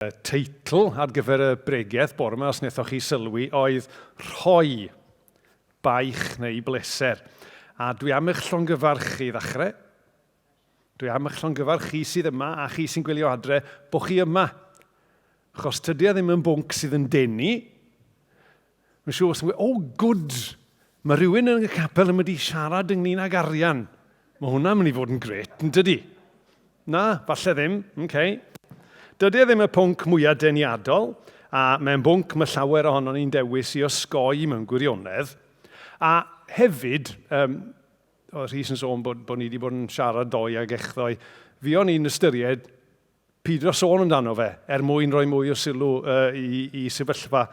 Y teitl ar gyfer y bregeth bore yma, os wnaethoch chi sylwi, oedd Rhoi Baich neu Bleser. A dwi am eich llongyfarch chi i ddechrau. Dwi am eich llongyfarch chi sydd yma a chi sy'n gwylio adre bod chi yma. Achos tydi e ddim yn bwnc sydd yn denu. Mae'n siŵr os yn gweud, oh good, mae rhywun yn y capel yn mynd i siarad ynglyn ag arian. Mae hwnna'n mynd i fod yn gret, yn dydy? Na, falle ddim, okay. Dydy e ddim y pwnc mwyaf deniadol, a mae'n bwnc mae llawer ohonon ni'n dewis i osgoi mewn gwirionedd. A hefyd, um, oedd Rhys yn sôn bod, bod ni wedi bod yn siarad ddoe ag echddoe, fuon ni'n ystyried peidio sôn amdano fe, er mwyn rhoi mwy o sylw uh, i, i sefyllfa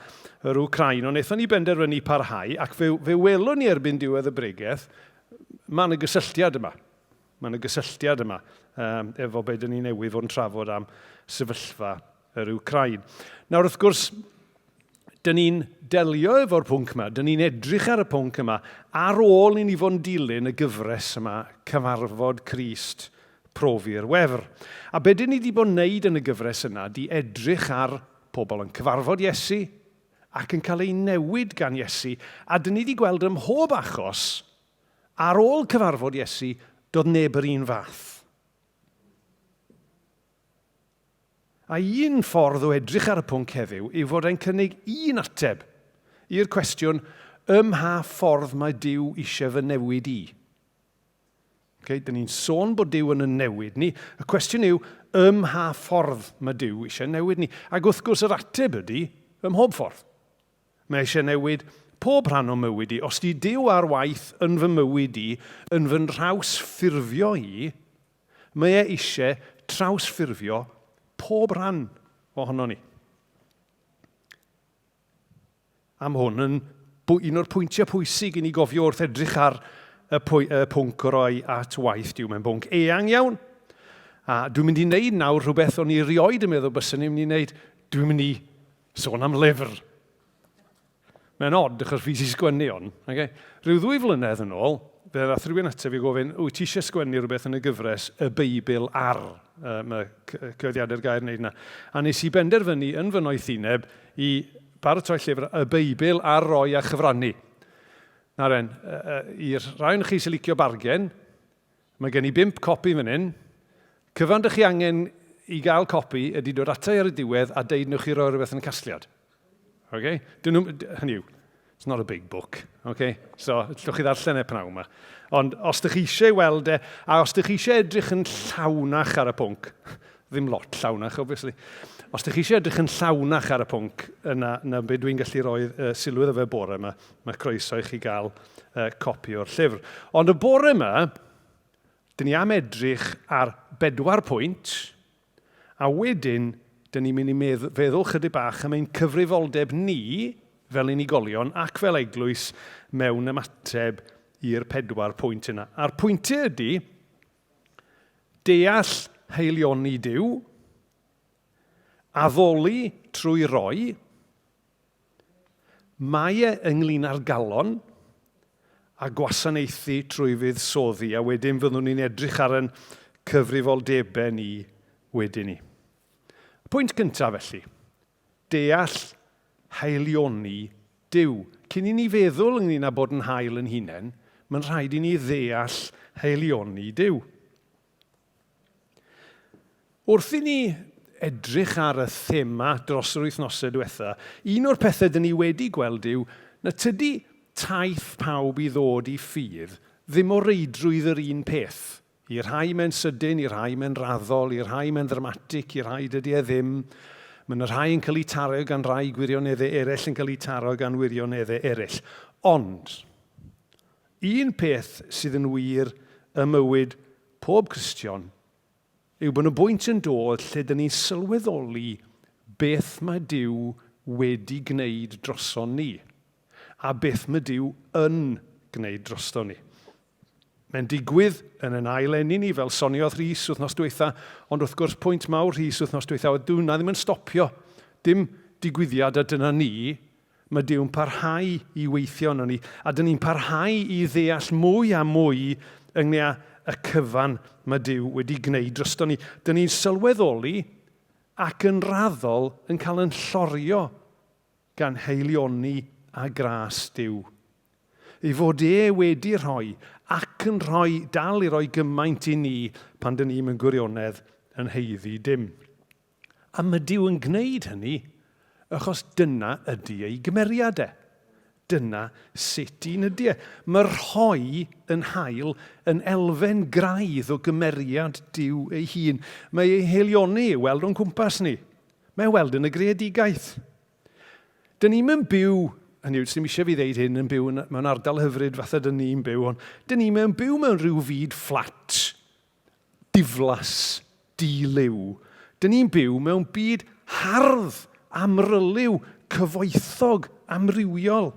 yr Wcrain. Ond wnaethon ni benderfynu parhau, ac fe, fe welwn ni erbyn diwedd y bregeth, mae yna gysylltiad yma. Mae yna gysylltiad yma um, efo beth dyn ni newydd fod yn trafod am sefyllfa yr Wcrain. Nawr, wrth gwrs, dyn ni'n delio efo'r pwnc yma, dyn ni'n edrych ar y pwnc yma ar ôl i ni fod yn dilyn y gyfres yma, Cyfarfod Crist, Profi'r Wefr. A be dyn ni wedi bod yn neud yn y gyfres yna di edrych ar pobl yn cyfarfod Iesu ac yn cael eu newid gan Iesu, a dyn ni wedi gweld ym mhob achos Ar ôl cyfarfod Iesu, doedd neb yr un fath. A un ffordd o edrych ar y pwnc heddiw yw fod e'n cynnig un ateb i'r cwestiwn ym mha ffordd mae Duw eisiau fy newid i? Okay, dyn ni'n sôn bod Duw yn y newid ni. Y cwestiwn yw, ym mha ffordd mae Duw eisiau newid ni? Ac wrth gwrs yr ateb ydy, ym mhob ffordd. Mae eisiau newid pob rhan o'm mywyd i. Os 'di Duw ar waith yn fy mywyd i, yn fy nhrawsffurfio i, mae e eisiau trawsffurfio pob rhan ohonon ni. Am hwn yn un o'r pwyntiau pwysig i ni gofio wrth edrych ar y, pwy, y pwnc o roi at waith Duw. Mae'n bwnc eang iawn. A dwi'n mynd i wneud nawr rhywbeth o'n i rioed yn meddwl byswn i'n mynd i wneud. Dwi'n mynd i Sôn am lyfr. Mae'n od, achos fi sy'n sgwennu hon. Okay? Rhyw ddwy flynedd yn ôl, fe ddath rhywun ataf i gofyn, wyt ti eisiau sgwennu rhywbeth yn y gyfres Y Beibl ar? Uh, mae cyhoeddiadau'r gair wneud yna. A nes i benderfynu yn fy noethineb i baratoi llyfr Y Beibl ar roi a chyfrannu. Na ren, uh, uh, i'r rhai o'n chi sy'n licio bargen, Mae gen i bump copi fan hyn. Cyfan dych chi angen i gael copi ydy dod ata i ar y diwedd a deud newch chi roi rhywbeth yn y casgliad. Okay? Dyn nhw, hynny yw, it's not a big book. Okay? So, allwch chi ddarllen e pnawn yma. Ond os dych chi eisiau weld e, a os dych chi eisiau edrych yn llawnach ar y pwnc, ddim lot llawnach, obviously. Os dych chi eisiau edrych yn llawnach ar y pwnc, yna, na be dwi'n gallu rhoi uh, sylw iddo fe bore yma, mae croeso i chi gael uh, copi o'r llyfr. Ond y bore yma, dyn ni am edrych ar bedwar pwynt, a wedyn, dyn ni'n mynd i medd feddwl chydig bach am ein cyfrifoldeb ni fel unigolion ac fel eglwys mewn ymateb i'r pedwar pwynt yna. A'r pwyntiau ydy, Deall haelioni Duw, addoli trwy roi, mae e ynglyn â'r galon, a gwasanaethu trwy fuddsoddi, a wedyn fyddwn ni'n edrych ar yn cyfrifoldebau ni wedyn ni. Pwynt cyntaf felly, deall haelioni Duw. Cyn i ni feddwl ynglyn â bod yn hael yn hunain, mae'n rhaid i ni ddeall haelioni Duw. Wrth i ni edrych ar y thema dros yr wythnosau diwetha, un o'r pethau dyn ni wedi gweld yw na tydi taith pawb i ddod i ffydd ddim o reidrwydd yr un peth. I rhai mae'n sydyn, i rhai mae'n raddol, i rhai mae'n ddramatig, i rhai dydy e ddim. Mae yna rhai yn cael eu taro gan rai gwirioneddau eraill yn cael eu taro gan wirioneddau eraill. Ond, un peth sydd yn wir ym mywyd pob Cristion yw bod yna bwynt yn dod lle dyn ni'n sylweddoli beth mae Duw wedi gwneud droson ni a beth mae Duw yn gwneud drosto ni. Mae'n digwydd yn yn ail eni ni, fel soniodd Rhys wythnos dwytha, ond wrth gwrs pwynt mawr Rhys wythnos dwytha oedd dyw hwnna ddim yn stopio. Dim digwyddiad a dyna ni, mae Duw'n parhau i weithio yno ni, a dyn ni'n parhau i ddeall mwy a mwy ynglŷn â y cyfan mae Duw wedi gwneud drosto ni. Dyn ni'n sylweddoli ac yn raddol yn cael yn llorio gan haelioni a gras Duw. Ei fod e wedi rhoi ac yn rhoi, dal i roi gymaint i ni pan dyn ni mewn gwirionedd yn haeddu dim. A mae Duw yn gwneud hynny achos dyna ydy ei gymeriad e. Dyna sut un ydy e. Mae rhoi yn hael yn elfen graidd o gymeriad Duw ei hun. Mae ei haelioni i'w weld o'n cwmpas ni. Mae weld yn y greadigaeth. Dyn ni'm yn byw, hynny yw, ddim eisiau fi ddeud hyn, yn byw mewn ardal hyfryd fatha dyn ni'n byw, ond dyn ni'm yn byw mewn rhyw fyd fflat, diflas, di-liw. Dyn ni'n byw mewn byd hardd, amryliw, cyfoethog, amrywiol.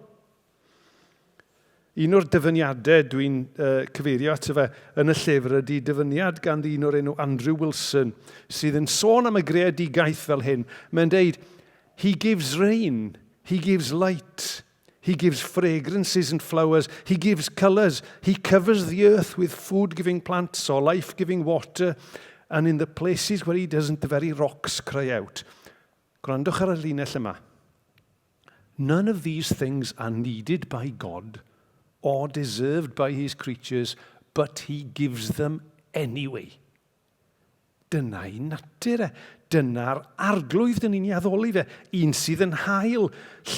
Un o'r dyfyniadau dwi'n uh, cyfeirio ato fe yn y llyfr ydy dyfyniad gan ddyn o'r enw Andrew Wilson, sydd yn sôn am y greadigaeth fel hyn. Mae'n deud, He gives rain, he gives light, he gives fragrances and flowers, he gives colours, he covers the earth with food-giving plants or life-giving water, and in the places where he doesn't, the very rocks cry out. Gwrandwch ar y linell yma. None of these things are needed by God or deserved by his creatures, but he gives them anyway. Dyna'i natur e. Dyna'r arglwydd dyn ni'n ei addoli fe. Un sydd yn hael,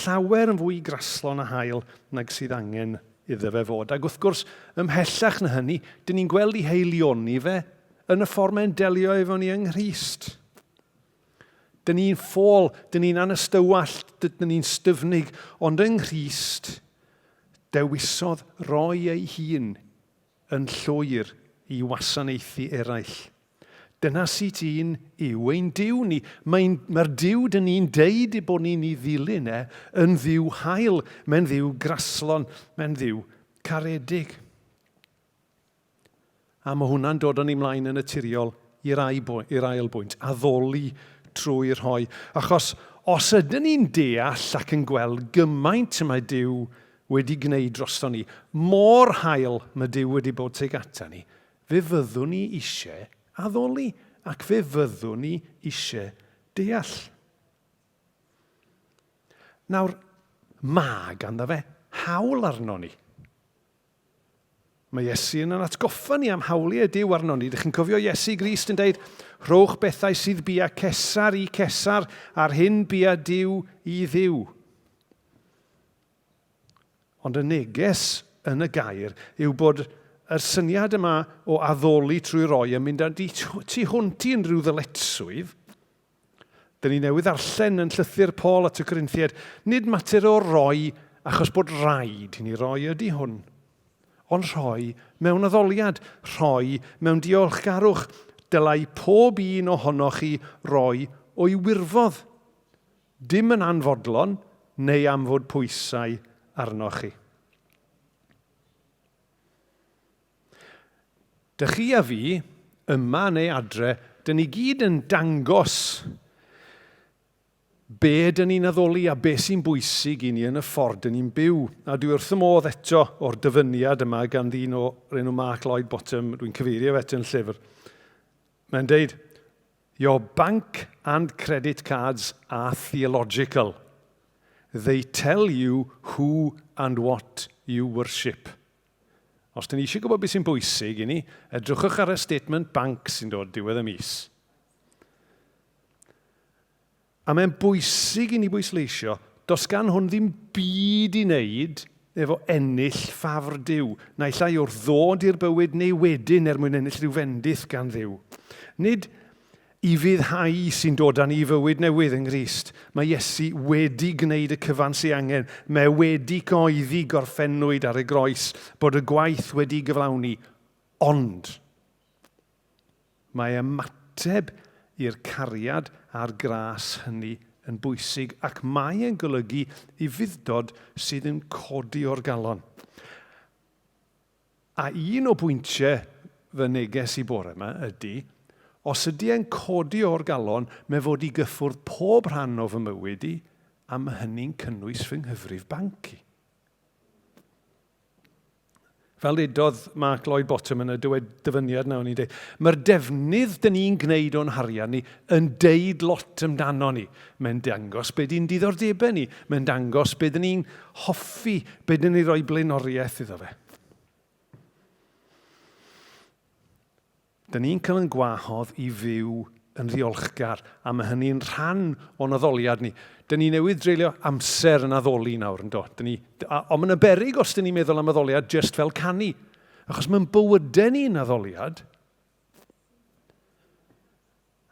llawer yn fwy graslon a hael nag sydd angen iddo fe fod. Ac wrth gwrs, ymhellach na hynny, dyn ni'n gweld ei haelioni fe yn y ffordd mae'n delio efo ni yng Nghrist. Dyn ni'n ffôl, dyn ni'n anystywallt, dyn ni'n styfnig, ond yng Nghrist, dewisodd roi ei hun yn llwyr i wasanaethu eraill. Dyna sut un yw ein Duw ni. Mae'r mae Duw dyn ni'n deud i bod ni'n ei ddilyn e yn ddiw hael, mae'n ddiw graslon, mae'n ddiw caredig. A mae hwnna'n dod â ni mlaen yn naturiol i'r ail bwynt, addoli trwy rhoi. Achos os ydyn ni'n deall ac yn gweld gymaint y mae Duw wedi gwneud drosto ni, mor hael mae Duw wedi bod tuag ata ni, fe fyddwn ni eisiau addoli ac fe fyddwn ni eisiau deall. Nawr, mae ganddo fe hawl arno ni. Mae Iesu yn yn atgoffa ni am hawliau Duw arnon ni. Dych chi'n cofio Iesu Grist yn deud, rhowch bethau sydd bia Cesar i Cesar, a'r hyn bia Duw i Dduw. Ond y neges yn y gair yw bod yr syniad yma o addoli trwy roi yn mynd â tu hwnt i unrhyw ddyletswydd. Dyn ni newydd ddarllen yn llythyr Paul at y Corinthiaid, nid mater o roi achos bod rhaid i ni roi ydy hwn, ond rhoi mewn addoliad, rhoi mewn diolchgarwch. Dylai pob un ohonoch chi roi o'i wirfodd, dim yn anfodlon neu am fod pwysau arnoch chi. Dych chi a fi, yma neu adre, dyn ni gyd yn dangos be dyn ni'n addoli a be sy'n bwysig i ni yn y ffordd dyn ni'n byw. A dwi wrth y modd eto o'r dyfyniad yma gan ddyn o'r enw Mark Lloyd Bottom, dwi'n cyfeirio fe eto yn llyfr. Mae'n deud, Your bank and credit cards are theological. They tell you who and what you worship. Os dyn ni eisiau gwybod beth sy'n bwysig i ni, edrychwch ar y statement banc sy'n dod diwedd y mis. A mae'n bwysig i ni bwysleisio, does gan hwn ddim byd i wneud efo ennill ffafr Duw, naill ai wrth ddod i'r bywyd neu wedyn er mwyn ennill rhyw fendith gan Dduw. Nid Ufuddhau sy'n dod â ni i fywyd newydd yng Nghrist. Mae Iesu wedi gwneud y cyfan sy angen. Mae e wedi cyhoeddi gorffennwyd ar y groes bod y gwaith wedi'i gyflawni. Ond, mae ymateb i'r cariad a'r gras hynny yn bwysig ac mae e'n golygu ufudd-dod sydd yn codi o'r galon. A un o bwyntiau fy neges i bore yma ydy, os ydy e'n codi o'r galon, mae fod i gyffwrdd pob rhan o fy mywyd i, a mae hynny'n cynnwys fy nghyfrif banc i. Fel udodd Mark Lloyd Bottom yn y dywed dyfyniad na o'n i'n deud, mae'r defnydd dyn ni'n gwneud o'n harian ni yn deud lot amdano ni. Mae'n dangos be di'n diddordebau ni, mae'n dangos be dyn ni'n hoffi, be dyn ni'n rhoi blaenoriaeth iddo fe. Dyn ni'n cael yn gwahodd i fyw yn ddiolchgar, a mae hynny'n rhan o'n addoliad ni. Dyn ni newydd dreulio amser yn addoli nawr, yn do? Dyn ni, a, ond mae'n beryg os dyn ni'n meddwl am addoliad just fel canu, achos mae'n bywydau ni'n addoliad.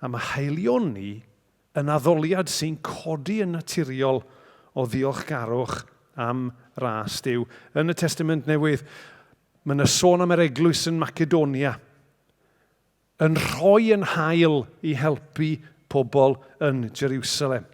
A mae haelioni yn addoliad sy'n codi yn naturiol o ddiolchgarwch am ras Duw. Yn y Testament Newydd, mae yna sôn am yr eglwys yn Macedonia yn rhoi yn hael i helpu pobl yn Jerusalem.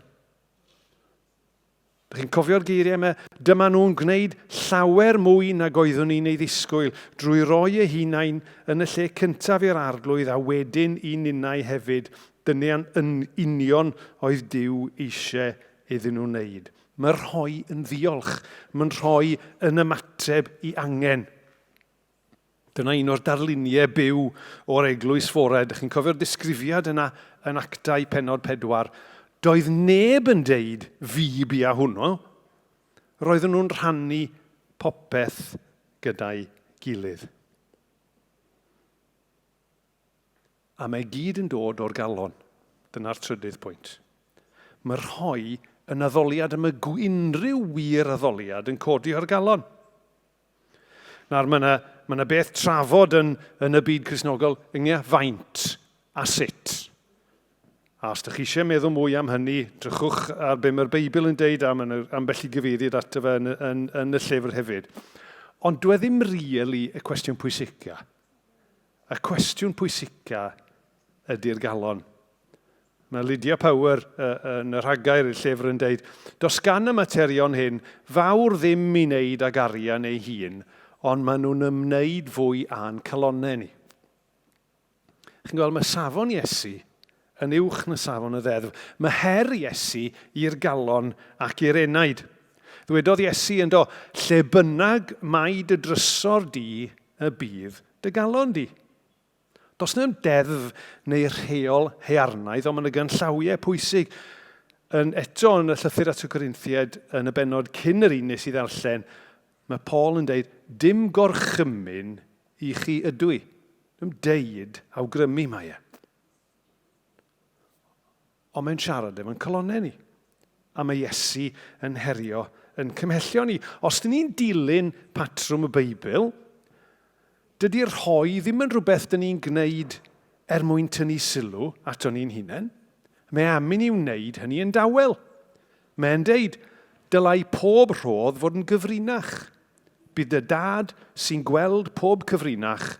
Dych chi'n cofio'r geiriau yma? Dyma nhw'n gwneud llawer mwy nag oeddwn i'n ei ddisgwyl drwy roi eu hunain yn y lle cyntaf i'r Arglwydd a wedyn i ninnau hefyd. Dyna'n yn union oedd Duw eisiau iddyn nhw wneud. Mae rhoi yn ddiolch. Mae'n rhoi yn ymateb i angen. Dyna un o'r darluniau byw o'r eglwys fore. Dych chi'n cofio'r disgrifiad yna yn Actau penod 4. Doedd neb yn deud fi bia hwnnw. Roedden nhw'n rhannu popeth gyda'i gilydd. A mae gyd yn dod o'r galon. Dyna'r trydydd pwynt. Mae rhoi yn addoliad am y unrhyw wir addoliad yn codi o'r galon. Nawr, mae yna, mae yna beth trafod yn, yn y byd Cristnogol ynglyn â faint a sut. A os ydych chi eisiau meddwl mwy am hynny, drychwch ar be mae'r Beibl yn deud a mae yna ambell i gyfeiriad ato fe yn, yn, yn y llyfr hefyd. Ond dwi e ddim really y cwestiwn pwysica. Y cwestiwn pwysica ydy'r galon. Mae Lydia Power yn y rhagair i'r llyfr yn deud, Does gan y materion hyn fawr ddim i wneud ag arian ei hun, ond maen nhw'n ymwneud fwy â'n calonnau ni. Chi'n gweld, mae safon Iesu yn uwch na safon y ddeddf. Mae her Iesu i'r galon ac i'r enaid. Ddwedodd Iesu ynddo, lle bynnag mae dy drysor di, y bydd dy galon di. Does na'm deddf neu rheol haearnaidd, ond mae yna ganllawiau pwysig. Yn, eto yn y llythyr at y Corinthiaid, yn y bennod cyn yr un nes i ddarllen, mae Paul yn deud, dim gorchymyn i chi ydw i. Dim deud, awgrymu mae e. Ond mae'n siarad efo'n calonnau ni. A mae Iesu yn herio yn cymhellio ni. Os dyn ni'n dilyn patrwm y Beibl, dydy'r rhoi ddim yn rhywbeth dyn ni'n gwneud er mwyn tynnu sylw ato ni'n hunain. Mae am i ni wneud hynny yn dawel. Mae'n deud, dylai pob rhodd fod yn gyfrinach. Bydd dy dad sy'n gweld pob cyfrinach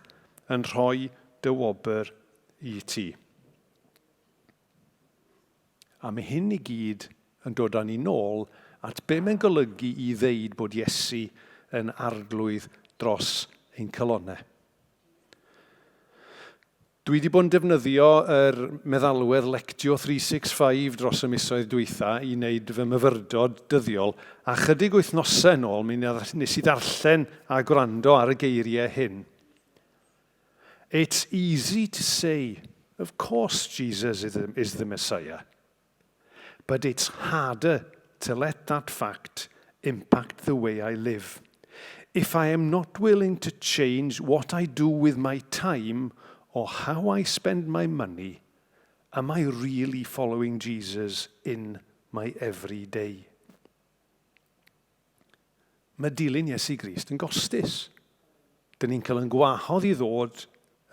yn rhoi dy wobr i ti. A mae hyn i gyd yn dod â ni nôl at be mae'n golygu i ddeud bod Iesu yn arglwydd dros ein calonnau. Dwi wedi bod yn defnyddio yr meddalwedd Lectio 365 dros y misoedd dwytha i wneud fy myfyrdod dyddiol, a chydig wythnosau yn ôl mi nes i ddarllen a gwrando ar y geiriau hyn. It's easy to say, of course Jesus is the, is the Messiah. But it's harder to let that fact impact the way I live. If I am not willing to change what I do with my time or how I spend my money, am I really following Jesus in my everyday? Mae dilyn Iesu Grist yn gostus. Dyn ni'n cael yn gwahodd i ddod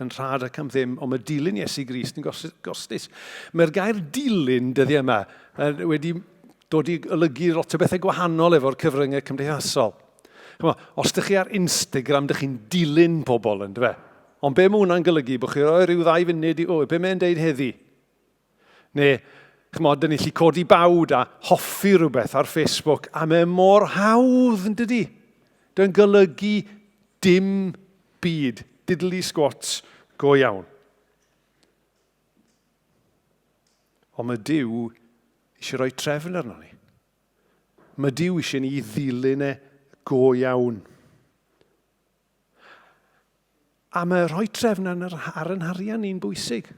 yn rhad ac am ddim, ond mae dilyn Iesu Grist yn gostus. Mae'r gair dilyn dyddiau yma wedi dod i olygu lot o bethau gwahanol efo'r cyfryngau cymdeithasol. Chymod, os ydych chi ar Instagram, ydych chi'n dilyn pobl, yn dweud. Ond be mae hwnna'n golygu? Bod chi'n rhoi rhyw ddau funud i, o, be mae'n deud heddi? Neu, chymod, dyn ni lli codi bawd a hoffi rhywbeth ar Facebook, a mae mor hawdd, yn dydy? Dwi'n golygu dim byd, diddly squats go iawn. Ond mae Duw eisiau rhoi trefn arno ni. Mae Duw eisiau ni ddilyn e go iawn. A mae rhoi trefn ar yn harian ni'n bwysig.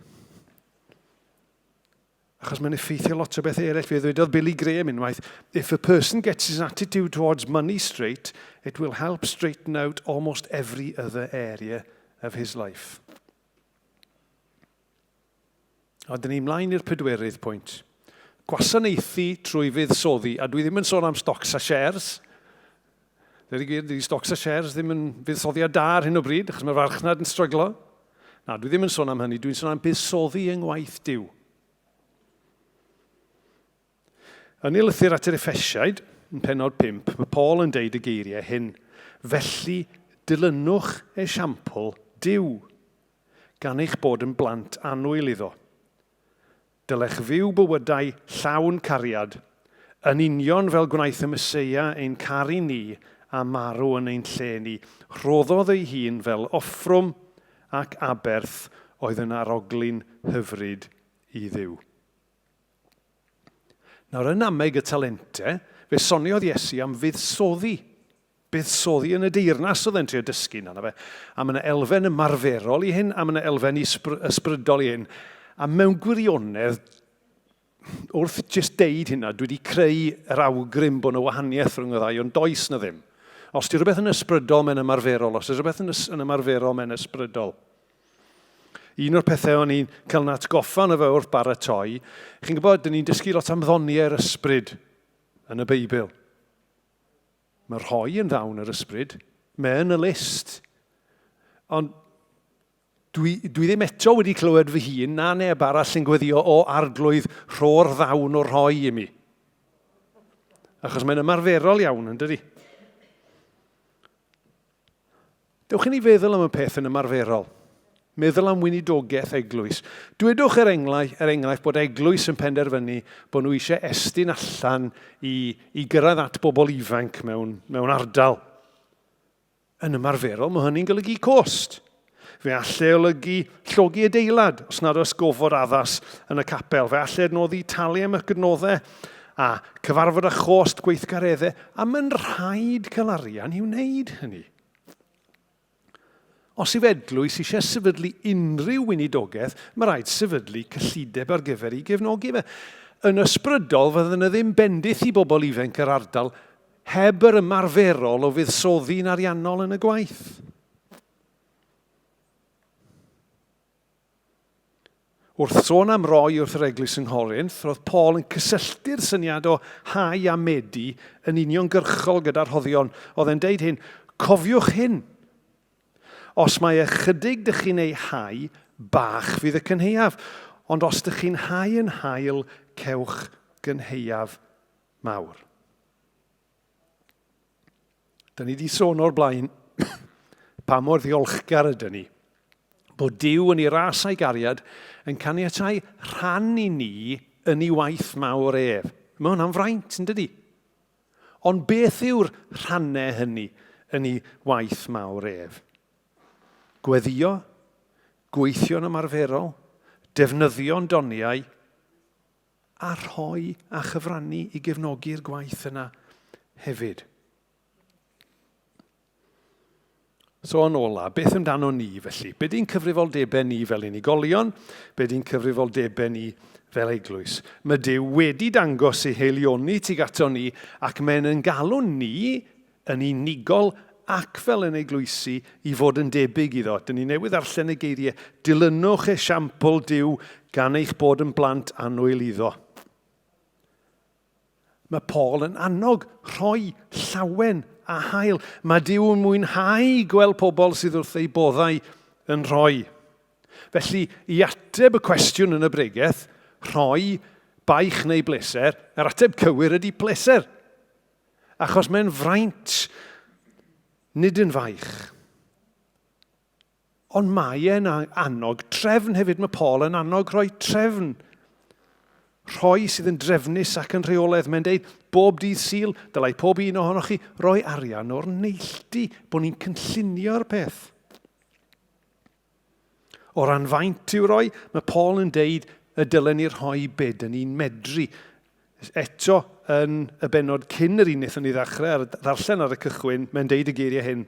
Achos mae'n effeithio lot o bethau eraill. Fe ddwedodd Billy Graham unwaith, if a person gets his attitude towards money straight, it will help straighten out almost every other area of his life. A dyn ni mlaen i'r pedwerydd pwynt. Gwasanaethu trwy fuddsoddi. A dwi ddim yn sôn am stocks a shares. Dweud y gwir, dydy stocks a shares ddim yn fuddsoddiad da ar hyn o bryd, achos mae'r farchnad yn stryglo. Na, dwi ddim yn sôn am hynny, dwi'n sôn am buddsoddi yng ngwaith Duw. Yn ei lythyr at yr Effesiaid, yn penod 5, mae Paul yn deud y geiriau hyn. Felly, dilynwch esiampl Duw, gan eich bod yn blant annwyl iddo. Dylech fyw bywydau llawn cariad, yn union fel gwnaeth y Meseia ein caru ni a marw yn ein lle ni. Rhoddodd ei hun fel offrwm ac aberth oedd yn arogli'n hyfryd i Dduw. Nawr, yn Ameg y Talente, fe soniodd Iesu am fuddsoddi. Buddsoddi yn y deyrnas oedd e'n trio dysgu na, na fe. A mae yna elfen ymarferol i hyn, a mae yna elfen ysbrydol i hyn. A mewn gwirionedd, wrth jyst deud hynna, dwi wedi creu yr awgrym bod yna wahaniaeth rhwng y ddau, ond does na ddim. Os di rhywbeth yn ysbrydol, mae'n ymarferol. Os di rhywbeth yn, yn ymarferol, mae'n ysbrydol. Un o'r pethau o'n i'n cael yn atgoffa yna fe wrth baratoi, chi'n gwybod, dyn ni'n dysgu lot am ddoniau'r ysbryd yn y Beibl. Mae rhoi yn ddawn yr ysbryd. Mae yn y list. Ond dwi, dwi ddim eto wedi clywed fy hun na neb arall yn gweddio o arglwydd rho'r ddawn o rhoi i mi. Achos mae'n ymarferol iawn, yn dydi? Dewch i ni feddwl am y peth yn ymarferol. Meddwl am weinidogaeth eglwys. Dwedwch er enghraifft, er enghraifft bod eglwys yn penderfynu bod nhw eisiau estyn allan i, i gyrraedd at bobl ifanc mewn, mewn ardal. Yn ymarferol, mae hynny'n golygu cost. Fe alle olygu llogi adeilad os nad oes gofod addas yn y capel. Fe alle adnoddi talu am y gydnoddau a cyfarfod â chost gweithgareddau, a mae'n rhaid cael arian i wneud hynny. Os yw eglwys eisiau sefydlu unrhyw weinidogaeth, mae rhaid sefydlu cyllideb ar gyfer ei gefnogi fe. Yn ysbrydol, fydden yna ddim bendith i bobl ifanc yr ardal heb yr ymarferol o fuddsoddi'n ariannol yn y gwaith. Wrth sôn am roi wrth yr eglwys yng Nghorinth, roedd Paul yn cysylltu'r syniad o hau a medi yn uniongyrchol gyda'r rhoddion. Oedd e'n deud hyn, cofiwch hyn. Os mae ychydig dych chi'n ei hau, bach fydd y cynhaeaf, ond os dych chi'n hau yn hael, cewch gynhaeaf mawr. Da ni wedi sôn o'r blaen pa mor ddiolchgar ydyn ni bod Duw yn ei ras a'i gariad yn caniatau rhan i ni yn ei waith mawr ef. Mae hwnna'n fraint, yn dydi? Ond beth yw'r rhannau hynny yn ei waith mawr ef? Gweddio, gweithio'n ymarferol, defnyddio'n doniau, a rhoi a chyfrannu i gefnogi'r gwaith yna hefyd. So yn ola, beth amdano ni felly? Be di'n cyfrifoldebau ni fel unigolion? Be di'n cyfrifoldebau ni fel eglwys? Mae Duw wedi dangos ei heilioni tuag ato ni ac mae'n yn galw ni yn unigol ac fel yn eglwysi i fod yn debyg iddo. Dyn ni newydd ddarllen y geiriau, dilynwch esiampl Duw gan eich bod yn blant annwyl iddo. Mae Paul yn annog rhoi llawen a hael. Mae Duw yn mwynhau gweld pobl sydd wrth eu boddau yn rhoi. Felly, i ateb y cwestiwn yn y bregeth, rhoi baich neu bleser, yr ateb cywir ydy pleser. Achos mae'n fraint, nid yn faich. Ond mae e'n annog trefn hefyd. Mae Paul yn annog rhoi trefn. Rhoi sydd yn drefnus ac yn rheolaidd. Mae'n deud, bob dydd Sul, dylai pob un ohonoch chi roi arian o'r neilltu, bod ni'n cynllunio'r peth. O ran faint i'w roi, mae Paul yn deud y dylen ni rhoi be dyn ni'n medru. Eto, yn y bennod cyn yr un wnaethon ni ddechrau ar, ddarllen ar y cychwyn, mae'n deud y geiriau hyn.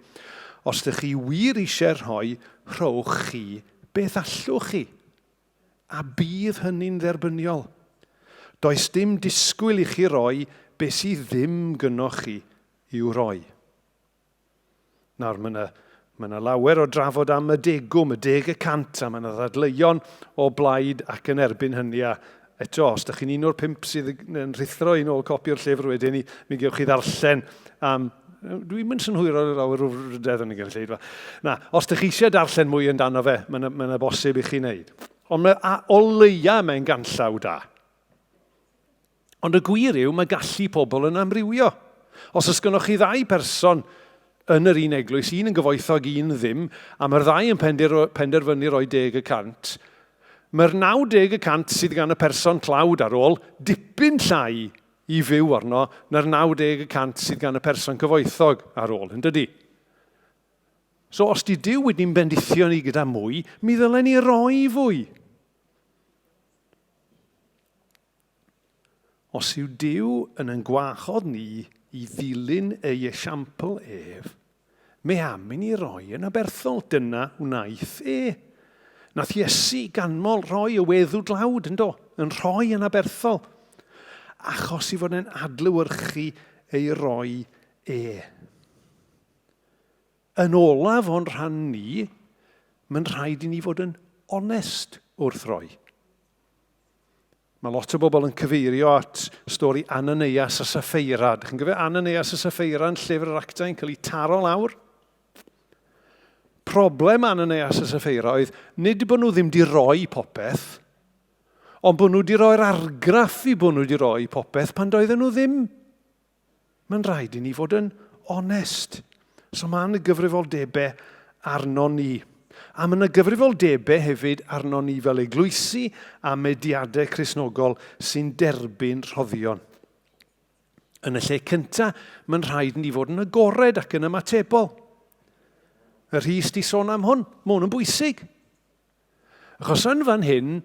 Os ydych chi wir eisiau rhoi, rhowch chi beth allwch chi. A bydd hynny'n dderbyniol. Does dim disgwyl i chi roi beth sydd ddim gynnoch chi i'w roi. Nawr, mae yna mae yna lawer o drafod am y degwm, y 10%, a mae yna ddadleuon o blaid ac yn erbyn hynny. A eto, os ydych chi'n un o'r pump sydd yn rhuthro i nôl copi o'r llyfr wedyn, mi gewch chi ddarllen am... Dwi'n mynd synhwyro lawer o frwdfrydedd yn y gynulleidfa. Na, os ydych chi eisiau darllen mwy amdano fe, mae yna, mae yna bosib i chi wneud. Ond mae, a, o leia mae'n ganllaw da. Ond y gwir yw, mae gallu pobl yn amrywio. Os oes gynnoch chi ddau person yn yr un eglwys, un yn gyfoethog, un ddim, a mae'r ddau yn penderfynu rhoi 10%, mae'r 90% sydd gan y person tlawd ar ôl dipyn llai i fyw arno na'r 90% sydd gan y person cyfoethog ar ôl, yn dydy? So os di Duw wedi'n bendithio ni gyda mwy, mi ddylen ni roi fwy. Os yw Duw yn ein gwahodd ni i ddilyn ei esiampl ef, mae am i ni roi yn aberthol. Dyna wnaeth e. Nath Iesu ganmol rhoi y weddw dlawd, yn do? Yn rhoi yn aberthol. Achos i fod e'n adlewyrchu ei roi e. Yn olaf o'n rhan ni, mae'n rhaid i ni fod yn onest wrth roi. Mae lot o bobl yn cyfeirio at stori Ananias a Saffeira. Dych chi'n cofio Ananias a Saffeira yn llyfr yr Actau yn cael eu taro lawr? Problem Ananias a Saffeira oedd nid bod nhw ddim di roi popeth, ond bod nhw wedi rhoi'r argraff i bod nhw wedi rhoi popeth pan doedden nhw ddim. Mae'n rhaid i ni fod yn onest. So mae yna gyfrifoldebau arno ni. A mae yna gyfrifoldebau hefyd arno ni fel eglwysi a mediadau Cristnogol sy'n derbyn rhoddion. Yn y lle cyntaf, mae'n rhaid ni fod yn agored ac yn ymatebol. Y Rhys di sôn am hwn, mae hwn yn bwysig. Achos yn fan hyn,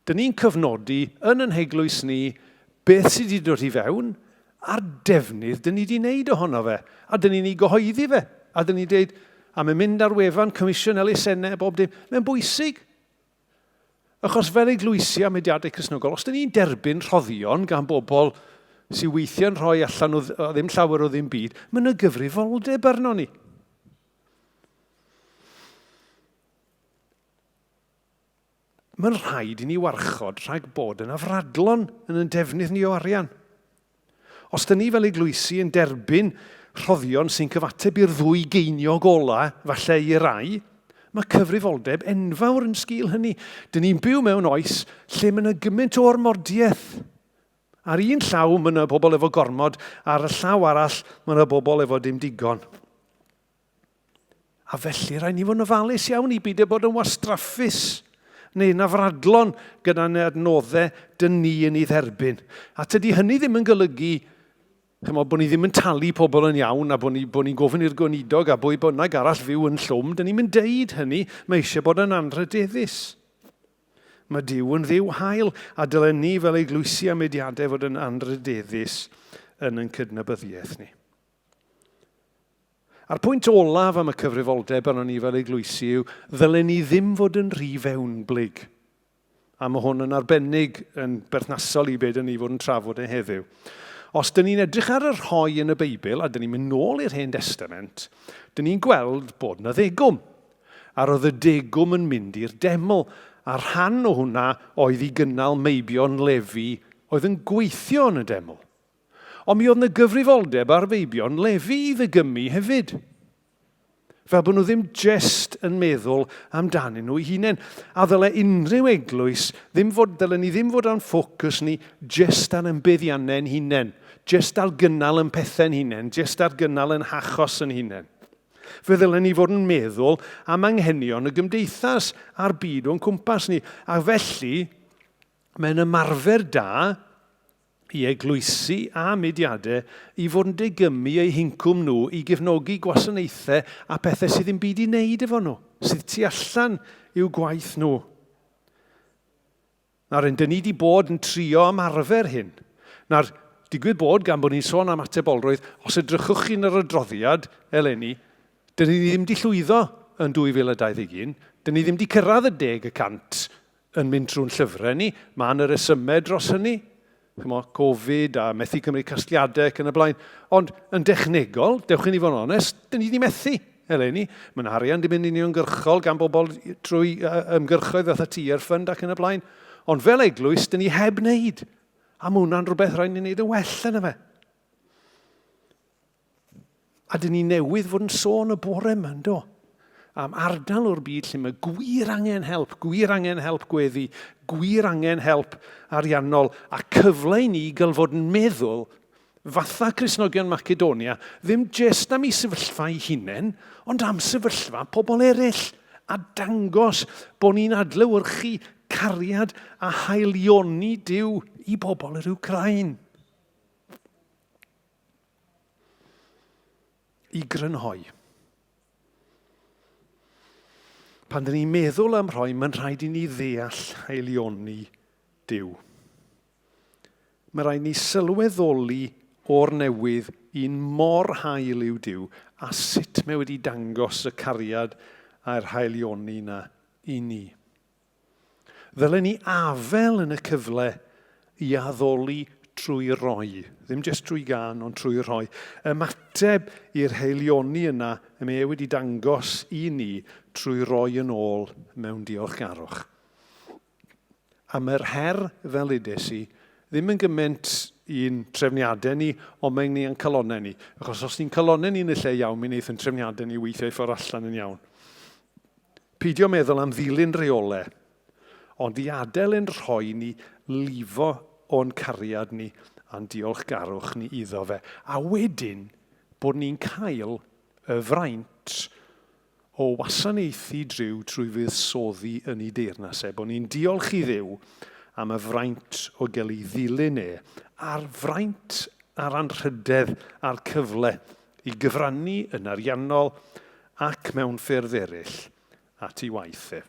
dyn ni'n cyfnodi yn yn heglwys ni beth sydd wedi dod i fewn a'r defnydd dyn ni wedi wneud ohono fe. A dyn ni'n ei gyhoeddi fe. A dyn ni'n dweud, a mae'n mynd ar wefan Comisiwn Elusennau a bob dim. Mae'n bwysig. Achos fel eglwysi a mudiadau Cristnogol, os dyn ni'n derbyn rhoddion gan bobl sydd weithiau'n rhoi allan o ddim llawer o ddim byd, mae yna gyfrifoldeb arno ni. Mae'n rhaid i ni warchod rhag bod yn afradlon yn ein defnydd ni o arian. Os dyn ni fel eglwysi yn derbyn rhoddion sy'n cyfateb i'r ddwy geiniog ola, falle i rai, mae cyfrifoldeb enfawr yn sgil hynny. Dyn ni'n byw mewn oes lle mae yna gymaint o ormodiaeth. Ar un llaw mae yna bobl efo gormod, ar y llaw arall mae yna bobl efo dim digon. A felly rhaid ni fod yn ofalus iawn i beidio bod yn wastraffus neu'n afradlon gyda'n adnoddau dyn ni yn ei dderbyn. A tydi hynny ddim yn golygu chymod, bod ni ddim yn talu pobl yn iawn a bod ni'n ni gofyn i'r gweinidog a bwy bynnag arall fyw yn llwm. Dyn ni'n mynd deud hynny, mae eisiau bod yn anrhydeddus. Mae Duw yn Dduw hael, a dylen ni fel eglwysi a mudiadau fod yn anrhydeddus yn ein cydnabyddiaeth ni. A'r pwynt olaf am y cyfrifoldeb arnon ni fel eglwysi yw ddylen ni ddim fod yn rhy fewnblyg. A mae hwn yn arbennig yn berthnasol i be dyn ni fod yn trafod e heddiw. Os dyn ni'n edrych ar y rhoi yn y Beibl, a dyn ni'n mynd nôl i'r Hen Destament, dyn ni'n gweld bod na ddegwm. A roedd y degwm yn mynd i'r deml, a rhan o hwnna oedd i gynnal meibion Lefi oedd yn gweithio yn y deml. Ond mi oedd 'na gyfrifoldeb ar feibion Lefi i ddigymu hefyd. Fel bod nhw ddim jest yn meddwl amdanyn nhw eu hunain. A ddyle unrhyw eglwys ddim fod, dylen ni ddim fod â'n ffocws ni jest ar ein buddiannau'n hunain, jest ar gynnal yn pethau'n hunain, jest ar gynnal yn hachos yn hunain. Fe ddylen ni fod yn meddwl am anghenion y gymdeithas a'r byd o'n cwmpas ni. A felly, mae'n ymarfer da i eglwysi a mudiadau i fod yn degymu eu hincwm nhw i gefnogi gwasanaethau a pethau sydd ddim byd i wneud efo nhw, sydd tu allan i'w gwaith nhw. Nawr, dyn ni wedi bod yn trio ymarfer hyn. Nawr, digwydd bod, gan bod ni'n sôn am atebolrwydd, os edrychwch chi'n yr adroddiad eleni, Dyn ni ddim wedi llwyddo yn 2021, dyn ni ddim wedi cyrraedd y 10% yn mynd trwy'n llyfrau ni. Mae yna resymau dros hynny, chimo, Covid a methu cymryd casgliadau ac yn y blaen. Ond yn dechnegol, dewch i ni fod yn onest, dyn ni wedi methu eleni. Mae'n arian di mynd uniongyrchol gan bobl trwy ymgyrchoedd fatha Tier Fund ac yn y blaen. Ond fel eglwys, dyn ni heb wneud. A mae hwnna'n rhywbeth rhaid ni wneud yn well yna fe. A dyn ni newydd fod yn sôn y bore yma, ynddo? Am ardal o'r byd lle mae gwir angen help, gwir angen help gweddi, gwir angen help ariannol, a cyfle i ni gael fod yn meddwl fatha Cristnogion Macedonia, ddim jest am eu sefyllfa eu hunain, ond am sefyllfa pobl eraill, a dangos bod ni'n adlewyrchu cariad a haelioni Duw i bobl yr Wcráin. I grynhoi. Pan dyn ni'n meddwl am rhoi, mae'n rhaid i ni ddeall haelioni Duw. Mae rhaid ni sylweddoli o'r newydd un mor hael yw Duw a sut mae wedi dangos y cariad a'r haelioni na i ni. Ddylen ni afael yn y cyfle i addoli trwy roi, ddim jyst trwy gân, ond trwy rhoi. Ymateb i'r haelioni yna y mae e wedi dangos i ni trwy roi yn ôl mewn diolchgarwch. A mae'r her, fel udes i, ddim yn gymaint i'n trefniadau ni, ond mae'n ni yn calonnau ni. Achos os ni'n calonnau ni yn y lle iawn, mi wneith yn trefniadau ni weithio i ffordd allan yn iawn. Peidio meddwl am ddilyn reole, ond i adael ein rhoi ni lifo o'n cariad ni a'n diolchgarwch ni iddo fe. A wedyn bod ni'n cael y fraint o wasanaethu Duw trwy fuddsoddi yn ei deyrnas e, bod ni'n diolch i Dduw am y fraint o gael ei ddilyn e, a'r fraint a'r anrhydedd a'r cyfle i gyfrannu yn ariannol ac mewn ffyrdd eraill at ei waith e.